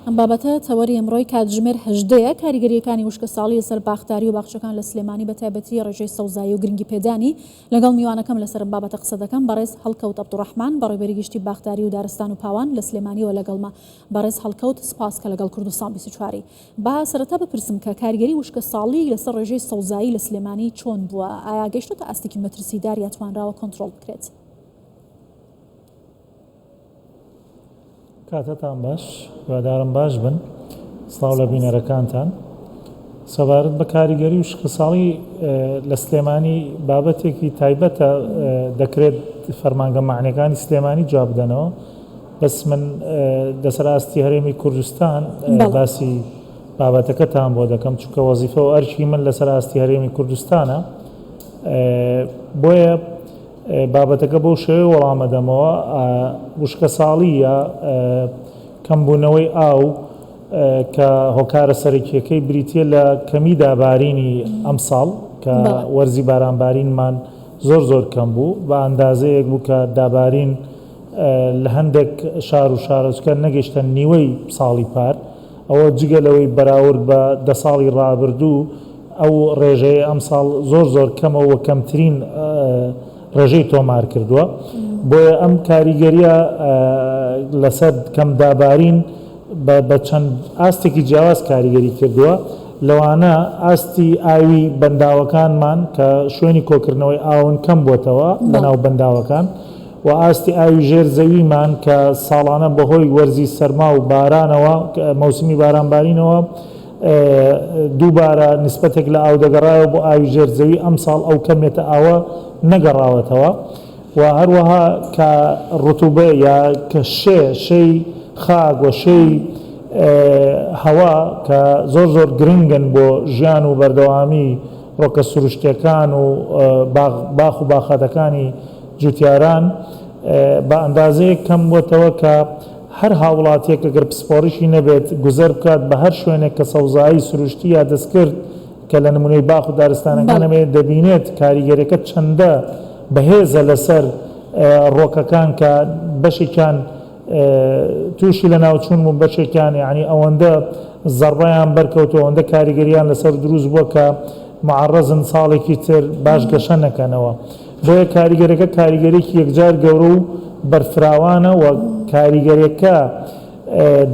ئەم بابەتە تەوەری ئەمڕۆی کاتژمێر هەژدەیە، کاریگەرییەکانی وشکەساڵی لەسەر باخداری و باخچەکان لە سلێمانی بە تایبەتی ڕێژەی سەوزایی و گرنگیپێدانی، لەگەڵ میوانەکەم لەسەر ئەم بابەتە قسە دەکەم، بەڕێز هەڵکەوت عەبدوڕەحمان، بەڕێوبەری گشتی باخداری و دارستان و پاوان لە سلێمانییەوە لەگەڵمە. بەڕێز هەڵکەوت سپاس کە لەگەڵ کوردستان 24 ی. با سەرەتا بپرسم کە کاریگەری وشکەساڵی لەسەر ڕێژەی سەوزایی لە سلێمانی چۆن بووە؟ ئایا گەیشتۆتە ئاستێکی مەترسیدار یا توانراوە کۆنترۆڵ بکرێت؟ کاتتان باش هیوادارم باش بن سڵاو لە بینەرەکانتان سەبارەت بە کاریگەری و شکساڵی لە سلێمانی بابەتێکی تایبەتە دەکرێت فەرمانگە معنەکانی سلێمانی جواب بدەنەوە بەس من لەسەر ئاستی هەرێمی کوردستان باسی بابەتەکەتان بۆ دەکەم چونکە وەزیفە و ئەرکی من لەسەر ئاستی هەرێمی کوردستانە بۆیە بابەتەکە بەو شێوەیە وەڵام ئەدەمەوە، وشکەساڵی یا کەمبوونەوەی ئاو کە هۆکارە سەرەکییەکەی بریتییە لە کەمی دابارینی ئەمساڵ کە وەرزی بارانبارینمان زۆر زۆر کەم بوو بە ئەندازەیەک بوو کە دابارین لە هەندێک شار و شارۆچکە نەگەیشتە نیوەی ساڵی پار ئەوە جگە لەوەی بەراورد بە دە ساڵی ڕابردوو ئەو ڕێژەیە ئەمساڵ زۆر زۆر کەمە و کەمترین ڕێژەی تۆمار کردووە بۆیە ئەم کاریگەریە لەسەر کەم دابارین بە چەند ئاستێکی جیاواز کاریگەری کردووە لەوانە ئاستی ئاوی بەنداوەکانمان کە شوێنی کۆکردنەوەی ئاون کەم بووەتەوە لەناو بەنداوەکان و ئاستی ئاوی ژێر زەویمان کە ساڵانە بەهۆی وەرزی سەرما و بارانەوە مەوسمی بارانبارینەوە دووبارە نیسبەتێک لە ئاو دەگەڕایەوە بۆ ئاوی ژێر زەوی، ئەمساڵ ئەو کەمێتە ئاوە نەگەڕاوەتەوە و هەروەها کە ڕتوبە یا کە شێ، شێی خاک و شێی هەوا کە زۆر زۆر گرنگن بۆ ژیان و بەردەوامی ڕۆکە سروشتیەکان و باخ باخ و باخاتەکانی جوتیاران بە ئەندازەیەک کەم بووەتەوە کە هەر هاوڵاتیەک ئەگەر پسپۆڕیشی نەبێت گوزەر بکات بە هەر شوێنێک کە سەوزایی سروشتی یا دەستکرد کە لە نمونەی باخ و دارستانەکان هەبێت دەبینێت کاریگەریەکە چەندە بەهێزە لەسەر ڕۆکەکان کە بەشێکیان تووشی لەناوچوون بوون بەشێکیان یانی ئەوەندە زەڕبەیان بەرکەوتووە ئەوەندە کاریگەریان لەسەر دروست بووە کە معەڕەزن ساڵێکی تر باش گەشە نەکەنەوە. بۆیە کاریگەرەکە کاریگەریەکی یەکجار گەورە و بەرفراوانە و کاریگەرێکە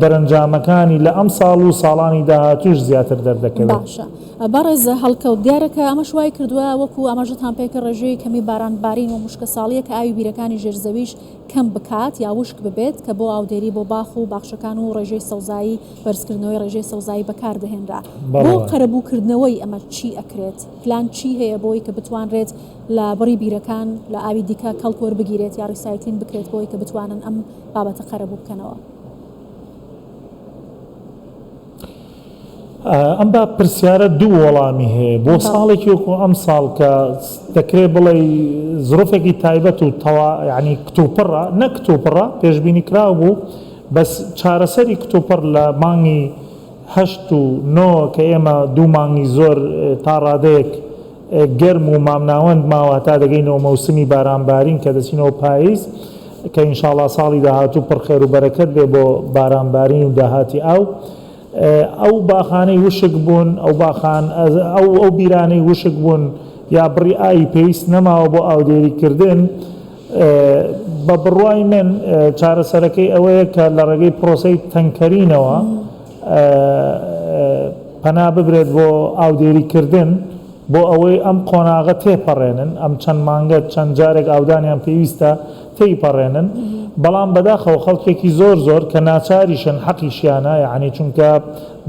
دەرەنجامەکانی لە ئەمساڵ و ساڵانی داهاتووش زیاتر دەردەکەوێت. باشە بەڕێز هەڵکەوت، دیارە کە ئەمەش وای کردووە وەکو ئاماژەتان پێکرد ڕێژەی کەمی باران بارین و وشکەساڵییە کە ئاوی بیرەکانی ژێر زەویش کەم بکات یا وشک ببێت کە بۆ ئاودێری بۆ باخ و باخچەکان و ڕێژەی سەوزایی بەرزکردنەوەی ڕێژەی سەوزایی بەکار دەهێنرا. بۆ قەرەبووکردنەوەی ئەمە چی ئەکرێت؟ پلان چی هەیە بۆی کە بتوانرێت لە بڕی بیرەکان لە ئاوی دیکە کەڵک وەربگیرێت یا recycling بکرێت بۆی کە بتوانن ئەم بابەتە قەرەبوو بکەنەوە؟ ئەم با پرسیارە دوو وەڵامی هەیە بۆ ساڵێکی وەکو ئەم ساڵ کە دەکرێت بڵێ زروفێکی تایبەت و تەوا یعنی کتوپڕە نە کتوپڕە پێشبینی کراو بوو بەس چارەسەری کتوپڕ لە مانگی هەشت و نۆ کە ئێمە دوو مانگی زۆر تا ڕادەیەک گەرم و مامناوەند ماوە هەتا دەگەینەوە مەوسمی بارانبارین کە دەچینەوە پایز کە ئینشاڵا ساڵی داهاتوو پڕ خێر و بەرەکەت بێ بۆ بارانبارین و داهاتی ئاو ئەو باخانەی وشک بوون ئەو باخان ئەو ئەو بیرانەی وشک بوون یا بڕی ئاوی پێویست نەماوە بۆ ئاودێریکردن بە بڕوای من چارەسەرەکەی ئەوەیە کە لە ڕێگەی پرۆسەی تەنکەرینەوە پەنا ببرێت بۆ ئاودێریکردن بۆ ئەوەی ئەم قۆناغە تێپەڕێنن، ئەم چەند مانگە چەند جارێک ئاودانیان پێویستە تێیپەڕێنن، بەڵام بەداخەوە خەڵکێکی زۆر زۆر کە ناچاریشن حەقیشیانە یەعنی چونکە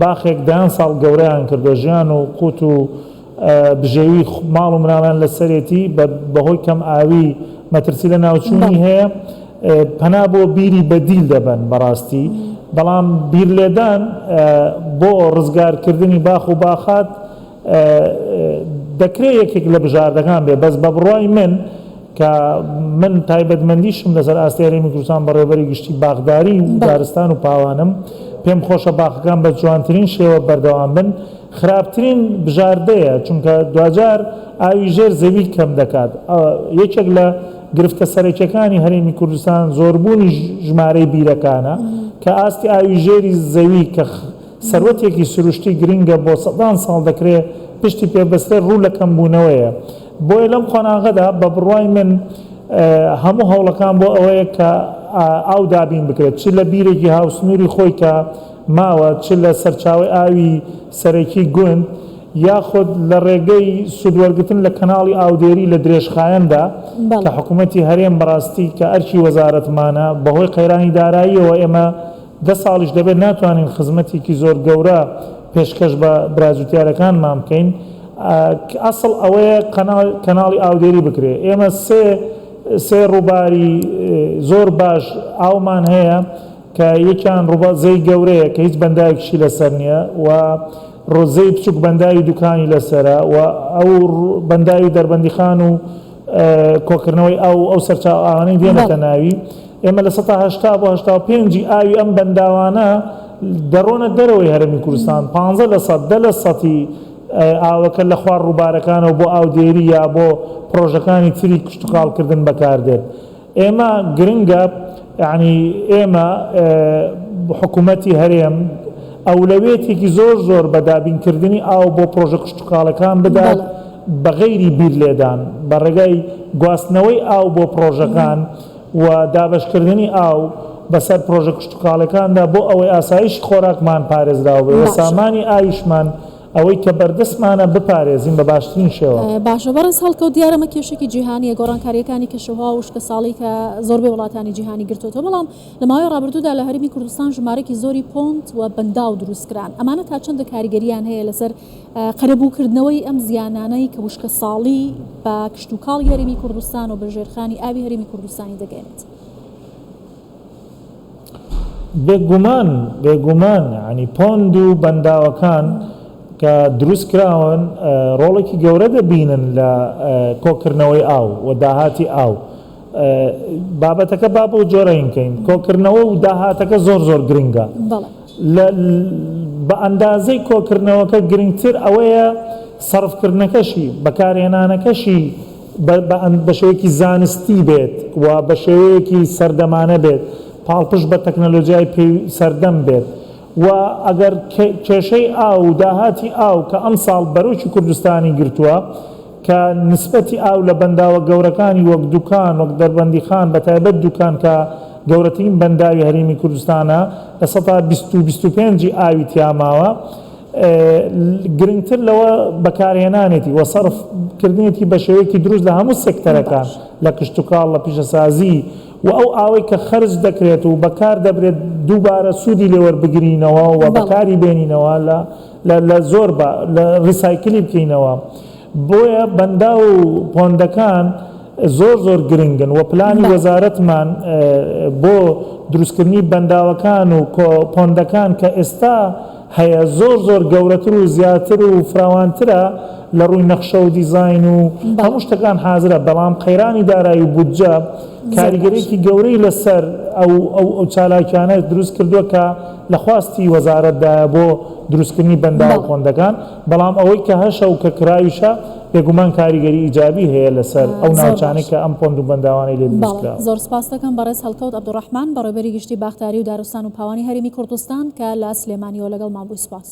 باخێک دەیان ساڵ گەورەیان کردوە ژیان و قوت و بژێوی ماڵ و مناڵیان لەسەرێتی بەهۆی کەم ئاوی مەترسی لەناوچوونی هەیە پەنا بۆ بیری بەدیل دەبەن بەڕاستی بەڵام بیرلێدان بۆ ڕزگارکردنی باخ و باخات دەکرێت یەکێک لە بژاردەکان بێت بەس بە بڕوای من کە من تایبەتمەندیشم لەسەر ئاستی هەرێمی کوردستان بەڕێوەبەری گشتی باخداری و دارستان و پاوانم پێم خۆشە باخەکان بە جوانترین شێوە بەردەوام بن خراپترین بژاردەیە چونکە دواجار ئاوی ژێر زەوی کەم دەکات یەکێک لە گرفتە سەرەکیەکانی هەرێمی کوردستان زۆربوونی ژمارەی بیرەکانە. کە ئاستی ئاوی ژێری زەوی کە سەروەتێکی سروشتی گرنگە بۆ سەدان ساڵ دەکرێ پشتی پێ بەسترێت ڕوو لە کەمبوونەوەیە. بۆیە لەم قۆناغەدا بە بڕوای من هەموو هەوڵەکان بۆ ئەوەیە کە ئاو دابین بکرێت چ لە بیرێکی هاوسنووری خۆی کە ماوە چ لە سەرچاوەی ئاوی سەرەکی گوند یاخود لە ڕێگەی سوودوەرگرتن لە کەناڵی ئاودێری لە درێژخایەندا کە حکوومەتی هەرێم بەڕاستی کە ئەرکی وەزارەتمانە بەهۆی قەیرانی داراییەوە ئێمە دە ساڵیش دەبێت ناتوانین خزمەتێکی زۆر گەورە پێشکەش بە برا جوتیارەکانمان بکەین ئەسڵ ئەوەیە کەناڵی ئاودێری بکرێت ئێمە سێ سێ ڕووباری زۆر باش ئاومان هەیە کە یەکیان ڕووبا زێی گەورەیە کە هیچ بەنداوێکیشی لەسەر نییە و ڕۆزەی بچوک بەنداوی دوکانی لەسەرە و ئەو بەنداوی دەربەندیخان و کۆکردنەوەی ئاو و ئەو سەرچاوە ئاوانەی دێنێتە ناوی، ئێمە 80% بۆ 85 ی ئاوی ئەم بەنداوانە دەڕۆنە دەرەوەی هەرێمی کوردستان، 15%، 10 لە سەتی ئاوەکە لە خوار ڕووبارەکانەوە بۆ ئاودێری یا بۆ پڕۆژەکانی تری کشتوکاڵکردن بەکاردێت. ئێمە گرنگە یانی ئێمە حکوومەتی هەرێم ئەولەوێتێکی زۆر زۆر بە دابینکردنی ئاو بۆ پڕۆژە کشتوکاڵەکان بدات بە غەیری بیر لێدان بە ڕێگای گواستنەوەی ئاو بۆ پڕۆژەکان و دابەشکردنی ئاو بەسەر پڕۆژە کشتوکاڵەکاندا بۆ ئەوەی ئاسایشی خۆراکمان پارێزراو بێ و سامانی ئاویشمان ئەوەی کە بەردەستمانە بپارێزین بە باشترین شێوە. باشە بەڕێز هەڵکەوت دیارە ئەمە کێشەکی جیهانیە گۆڕانکاریەکانی کەشوهەوا و وشکەساڵی کە زۆربەی وڵاتانی جیهانی گرتۆتەوە بەڵام لە ماوەی ڕابردوودا لە هەرێمی کوردستان ژمارەکی زۆری پۆند و بەنداو دروستکران ئەمانە تا چەندە کاریگەریان هەیە لەسەر قەرەبووکردنەوەی ئەم زیانانەی کە وشکەساڵی بە کشتوکاڵی هەرێمی کوردستان و بە ژێرخانی ئاوی هەرێمی کوردستانی دەگەێنێت؟ بێگومان بێگومان یانی پۆند و بەنداوەکان کە دروست کراون ڕۆڵێکی گەورە دەبینن لە کۆکردنەوەی ئاو و داهاتی ئاو بابەتەکە با بەو جۆرەین کەین کۆکردنەوە و داهاتەکە زۆر زۆر گرنگە بە ئەندازەی کۆکردنەوەکە گرنگتر ئەوەیە سەرفکردنەکەشی بەکارهێنانەکەشی بە شێوەیەکی زانستی بێت و بە شێوەیەکی سەردەمانە بێت، پاڵپشت بە تەکنەلۆجیای سەردەم بێت و ئەگەر کێشەی ئاو و داهاتی ئاو کە ئەمساڵ بەرۆکی کوردستانی گرتووە کە نسبەتی ئاو لە بەنداوە گەورەکانی وەک دوکان، وەک دەربەندیخان، بەتایبەت دوکان کە گەورەترین بەنداوی هەرێمی کوردستانە 20% و 25 ی ئاوی تیا ماوە. گرنگتر لەوە بەکارهێنانێتی و سەرف کردنێتی بە شێوەیەکی دروست لە هەموو سێکتەرەکان لە کشتوکاڵ لە پیشەسازی و ئەو ئاوەی کە خەرج دەکرێت و بەکار دەبرێت دووبارە سوودی لێ وەربگرینەوە و بەکاری بێنینەوە لە لە زۆر بە لە recycle ی بکەینەوە بۆیە بەنداو و پۆندەکان زۆر زۆر گرنگن و پلانی وەزارەتمان بۆ دروستکردنی بەنداوەکان و پۆندەکان کە ئێستا هەیە زۆر زۆر گەورەتر و زیاتر و فراوانترە لە ڕووی نەخشە و دیزاین و هەموو شتەکان حازرە بەڵام قەیرانی دارایی و بودجە کاریگەریەکی گەورەی لەسەر ئەو ئەو چالاکیانە دروست کردووە کە لە خواستی وەزارەتدایە بۆ دروستکردنی بەنداو و پۆندەکان بەڵام ئەوەی کە هەشە و کە کراویشە بێگومان کاریگەری ئیجابی هەیە لەسەر ئەو ناوچانەی کە ئەم پۆند و بەنداوانەی لێ دروست کراوە. زۆر سپاست دەکەم بەڕێز هەڵکەوت عەبدولڕەحمان، بەڕێوەبەری گشتی باخداری و دارستان و پاوانی هەرێمی کوردستان کە لە سلێمانییەوە لەگەڵمان بووی سپاس.